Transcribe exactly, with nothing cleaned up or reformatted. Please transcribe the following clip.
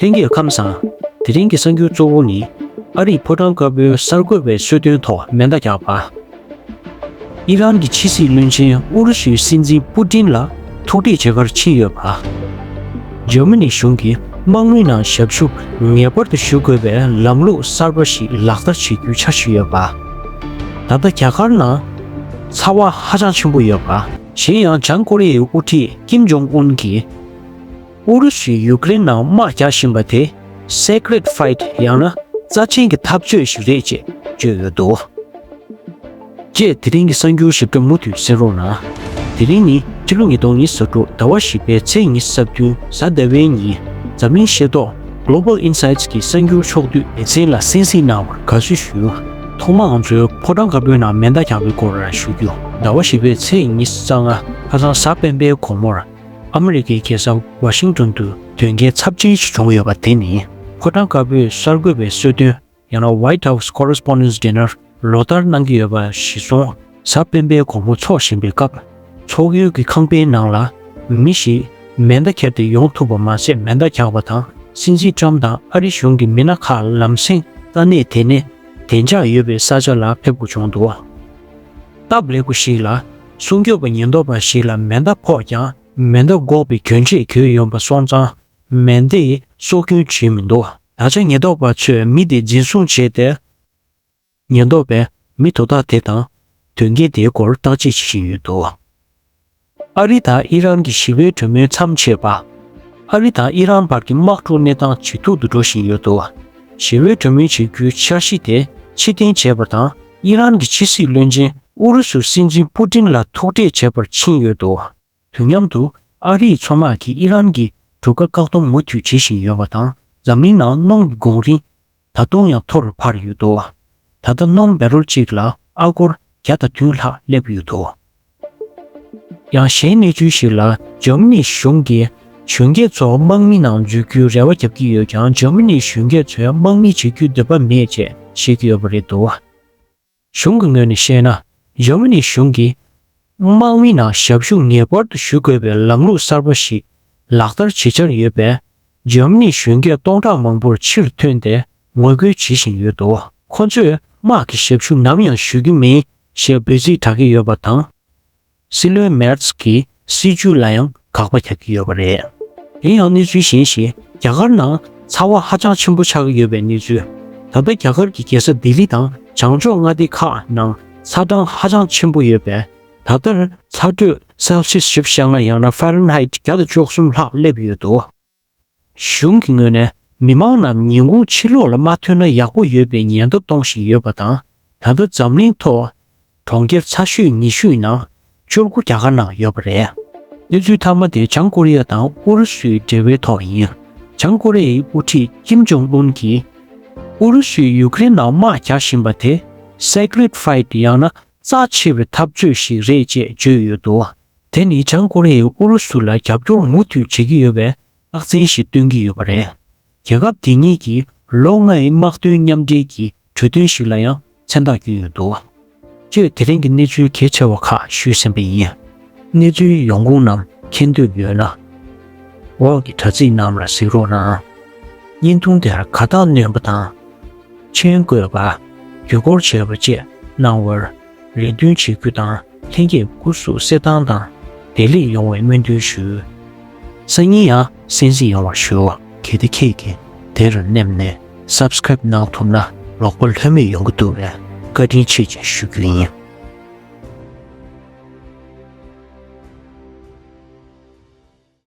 ལྷན་རྒྱས་ཁམས་བཟང་། དེ་རིང་གི་གསར་འགྱུར་གཙོ་བོ་ནི། ཨ་རིས་ཕོ་བྲང་དཀར་པོའི་གསར་འགོད་པའི་གསོལ་སྟོན་ཐོག་མེ་མདའ་བརྒྱབ་པ། ཨི་རན་གྱི་ཕྱི་སྲིད་བློན་ཆེན་ཨུ་རུ་སུའི་སྲིད་འཛིན་པུ་ཏིན་ལ་ཐུག་འཕྲད་བྱེད་གར་ཕྱིན་ཡོད་པ། འཇར་མ་ནི་གཞུང་གིས་དམག་མིའི་ནང་ཞབས་ཞུ་ངེས་པར་དུ་ཞུ་དགོས་པའི་ལམ་ལུགས་གསར་པ་ཞིག་ལག་བསྟར་བྱེད་རྒྱུའི་འཆར་གཞི་ཡོད་པ། ད་ལྟ་རྒྱ་གར་ནང་ཚ་བ་ཧ་ཅང་ཆེན་པོ་ཡོད་པ། གཞན་ཡང་བྱང་ཀོ་རི་ཡའི་དབུ་ཁྲིད་ཀིམ་ཇོང་ཨུན་གྱིས། ཨུ་རུ་སུས་ཡུཀ་རེན་ནང་དམག་རྒྱག་བཞིན་པ་དེ་Sacred Fight ཡང་ན་རྩ་ཆེན་གྱི་འཐབ་རྩོད་ཞིག་རེད་ཅེས་བརྗོད་ཡོད་འདུག་ཅེས་དེ་རིང་གི་གསར་འགྱུར་ཞིབ་ཕྲ་མུ་མཐུད་གསན་རོགས་གནང་། དེ་རིང་ནི་ཕྱི་ལོ་ཉིས་སྟོང་ཉི་ཤུ་རྩ་དྲུག་ཟླ་བ་བཞི་པའི་ཚེས་ཉི་ཤུ་རྩ་བདུན་གཟའ་ཟླ་བའི་ཉིན། འཛམ་གླིང་ཤེས་རྟོགས་Global Insights གི་གསར་འགྱུར་ཕྱོགས་བསྡུས་ལེ་ཚན་ལ་གསན་གཟིགས་གནང་བར་དགའ་བསུ་ཞུ། ཐོག་མར་ང་ཚོའི་ཕོ་བྲང་དཀར་པོའི་ནང་མེ་མདའ་རྒྱག་པའི་སྐོར་ཞུ་རྒྱུ། ཟླ་བ་བཞི་པའི་ཚེས་ཉི་ཤུ་རྩ་ལྔ་ཁ་སང་གཟའ་སྤེན་པའི་དགོང་མོར། ཨ་མི་རི་ཀའི་རྒྱལ་ས་ཝ་ཤིང་ཏོན་དུ་དོན་རྐྱེན་ཚབས་ཆེན་ཞིག་བྱུང་ཡོད་པ་དེ་ནི། ཕོ་བྲང་དཀར་པོའི་གསར་འགོད་པའི་གསོལ་སྟོན་ཡང་ན་White House Correspondents' Dinner ལོ་ལྟར་གནང་གི་ཡོད་པ་གཞིར་བཟུང་། གཟའ་སྤེན་པའི་དགོང་མོ་འཚོགས་བཞིན་པའི་སྐབས། ཚོགས་ཡུལ་གྱི་ཁང་པའི་ནང་ལ་མི་ཞིག་མེ་མདའ་འཁྱེར་ཏེ་ཡོང་ཐུབ་པ་མ་ཟད། མེ་མདའ་རྒྱག་པ་དང་། སྲིད་འཛིན་ཊམ་དང་ཨ་རི་གཞུང་གི་མི་སྣ་ཁག་ལམ་སེང་ས་གནས་དེ་ནས་བདེ་འཇགས་ཡོད་པའི་ས་ཆ་ལ་ཕེབས་དགོས་བྱུང་འདུག་སྟབས་ལེགས་པོ་ཞིག་ལ། སྲུང་སྐྱོབ་པ་ཉེན་རྟོག་པ་ཞིག་ལ་མེ་མདའ་ཕོག་ཀྱང་། མེ་མདའ་འགོག་པའི་གྱོན་ཆས་གྱོན་ཡོད་པ་སོང་ཙང་། མེ་མདའི་སྲོག་སྐྱོན་བྱུང་མི་འདུག་ད་ཆ་ཉེན་རྟོག་པ་ཚོས་མི་དེ་འཛིན་བཟུང་བྱས་ཏེ། ཉེན་རྟོག་པས་མི་དོ་བདག་དེ་དང་དོན་རྐྱེན་དེའི་སྐོར་བརྟག་དཔྱད་བྱེད་བཞིན་ཡོད་འདུག་ཨ་རི་དང་ཨི་རན་གྱི་ཞི་བའི་གྲོས་མོལ་མཚམས་ཆད་པ། ཨ་རི་དང་ཨི་རན་བར་གྱི་དམག་འཁྲུག་གནས་སྟངས་ཇེ་སྡུག་ཏུ་འགྲོ་བཞིན་ཡོད་འདུག་ཞི་བའི་གྲོས་མོལ་བྱེད་རྒྱུའི་འཆར་གཞི་དེ་ཕྱིར་འཐེན་བྱས་པ་དང་། ཨི་རན་གྱི་ཕྱི་སྲིད་བློན་ཆེན་ཨུ་རུ་སུའི་སྲིད་འཛིན་པུ་ཏིན་ལ་ཐུག་འཕྲད་བྱེད་པར་ཕྱིན་ཡོད་འདུག་དུས་མཉམ་དུ། ཨ་རིའི་མཚོ་དམག་གིས་ཨི་རན་གྱི་གྲུ་ཁ་བཀག་སྡོམ་མུ་མཐུད་བྱེད་བཞིན་ཡོད་པ་དང་། འཛམ་གླིང་ནང་སྣུམ་གྱི་གོང་རིམ་ད་དུང་ཡང་མཐོ་རུ་འཕར་ཡོད་འདུག་ད་ལྟ་སྣུམ་བེ་རོལ་གཅིག་ལ་ཨ་སྒོར་བརྒྱ་དང་བདུན་ལྷག་སླེབས་ཡོད་འདུག་ཡང་གཞན་གནས་ཚུལ་ཞིག་ལ། འཇར་མ་ནི་གཞུང་གིས་གཞོན་སྐྱེས་ཚོ་དམག་མི་ནང་འཛུལ་རྒྱུའི་རེ་བ་བརྒྱབ་ཀྱི་ཡོད་ཀྱང་། འཇར་མ་ནི་གཞོན་སྐྱེས་ཚོས་དམག་མི་བྱེད་རྒྱུའི་འདོད་པ་མེད་ཅེས་བཤད་ཀྱི་ཡོད་པ་རེད་འདུག་གཞུང་གི་ངོས་ནས་བཤད་ན། འཇར་མ་ནི་གཞུང་གིས་དམག་མི་ནང་ཞབས་ཞུ་ངེས་པར་དུ་ཞུ་དགོས་པའི་ལམ་ལུགས་གསར་པ་ཞིག་ལག་བསྟར་བྱེད་འཆར་ཡོད་པས། འཇར་མ་ནི་གཞོན་སྐྱེས་སྟོང་ཕྲག་མང་པོར་ཕྱིར་ཐོན་ཏེ་ངོ་རྒོལ་བྱེད་བཞིན་ཡོད་འདུག་ཁོ་ཚོས་དམག་གི་ཞབས་ཞུ་ནམ་ཡང་ཞུ་རྒྱུ་མིན་ཞེས་འབོད་ཚིག་གྲགས་ཀྱི་ཡོད་པ་དང་། སྲིད་བློན་མེར་ཚ་གྱི་སྲིད་བྱུས་ལ་ཡང་དགག་པ་རྒྱག་གི་ཡོད་པ་རེད། དེ་ཡང་གནས་ཚུལ་གཞན་ཞིག་རྒྱ་གར་ནང་ཚ་བ་ཧ་ཅང་ཆེན་པོ་ཆགས་ཀྱི་ཡོད་པའི་གནས་ཚུལ། ད་ལྟ་རྒྱ་གར་གྱི་རྒྱལ་ས་ལྡི་ལི་དང་བྱང་ཕྱོགས་མངའ་སྡེ་ཁག་ནང་ཚ་གྲང་ཧ་ཅང་ཆེན་པོ་ཡོད་པས། ད་ལྟར་ཚ་དྲོད་སེལ་སི་ཡས་བཞི་བཅུ་ཞེ་ལྔ་ཡང་ན་ཧྥ་རན་ཧའེ་ཊི་བརྒྱ་དང་བཅུ་གསུམ་ལྷག་སླེབས་ཡོད་འདུག་གཞུང་གི་ངོས་ནས་མི་མང་རྣམས་ཉིན་གུང་ཕྱི་ལོགས་ལ་མ་ཐོན་ན་ཡག་པོ་ཡོད་པའི་ཉེན་བརྡ་གཏོང་བཞིན་ཡོད་པ་དང་། ད་ལྟ་འཛམ་གླིང་ཐོག་གྲོང་ཁྱེར་ཚ་ཤོས་ཉི་ཤུའི་ནང་བཅུ་དགུ་རྒྱ་གར་ནང་ཡོད་པ་རེད། གནས་ཚུལ་མཐའ་མ་དེ་བྱང་ཀོ་རི་ཡ་དང་ཨུ་རུ་སུའི་འབྲེལ་བའི་ཐོག་ཡིན། བྱང་ཀོ་རི་ཡའི་དབུ་ཁྲིད་ཀིམ་ཇོང་ཨུན་གྱིས། ཨུ་རུ་སུས་ཡུཀ་རེན་ནང་དམག་རྒྱག་བཞིན་པ་དེ་Sacred Fight ཡང་ན་རྩ་ཆེ་བའི་འཐབ་རྩོད་ཞིག་རེད་ཅེས་བརྗོད་ཡོད་འདུག་དེ་ནི་བྱང་ཀོ་རི་ཡས་ཨུ་རུ་སུ་ལ་རྒྱབ་སྐྱོར་མུ་མཐུད་བྱེད་ཀྱི་ཡོད་པའི་རྟགས་མཚན་ཞིག་སྟོན་གྱི་ཡོད་པ་རེད། རྒྱལ་ཁབ་དེ་གཉིས་ཀྱིས་ལོ་ལྔའི་དམག་དོན་མཉམ་འབྲེལ་གྱི་གྲོས་མཐུན་ཞིག་ལ་ཡང་མཚན་རྟགས་བསྐྱོན་ཡོད་འདུག་ཅེས་དེ་རིང་གི་གནས་ཚུལ་གལ་ཆེ་བ་ཁག་ཞུས་ཟིན་པ་ཡིན། གནས་ཚུལ་ཡོང་ཁུངས་རྣམས་མཁྱེན་འདོད་ཡོད་ན། འོག་གི་དྲ་ཚིགས་རྣམས་ལ་གཟིགས་རོགས་གནང་། བརྙན་ཐུང་དེར་དགའ་རྟགས་སྣོན་པ་དང་། མཆན་འགོད་པ། བརྒྱུད་སྐུར་བྱས་པ་བཅས་གནང་བར་རེ་འདུན་བྱེད་རྒྱུ་དང་། ལྷན་རྒྱས་སྐུ་གཟུགས་གསལ་ཐང་དང་བདེ་ལེགས་ཡོང་བའི་སྨོན་འདུན་ཞུ། སང་ཉིན་ཡང་གསན་གཟིགས་ཡོང་བར་ཞུ། གལ་ཏེ་ཁྱེད་ཀྱིས་དེར་མནན་ནས་Subscribe གནང་ཐུབ་ན་རོགས་པ་ལྷོད་མེད་ཡོང་གི་འདུག་པས་བཀའ་དྲིན་ཆེ་ཞེས་ཞུ་རྒྱུ་ཡིན།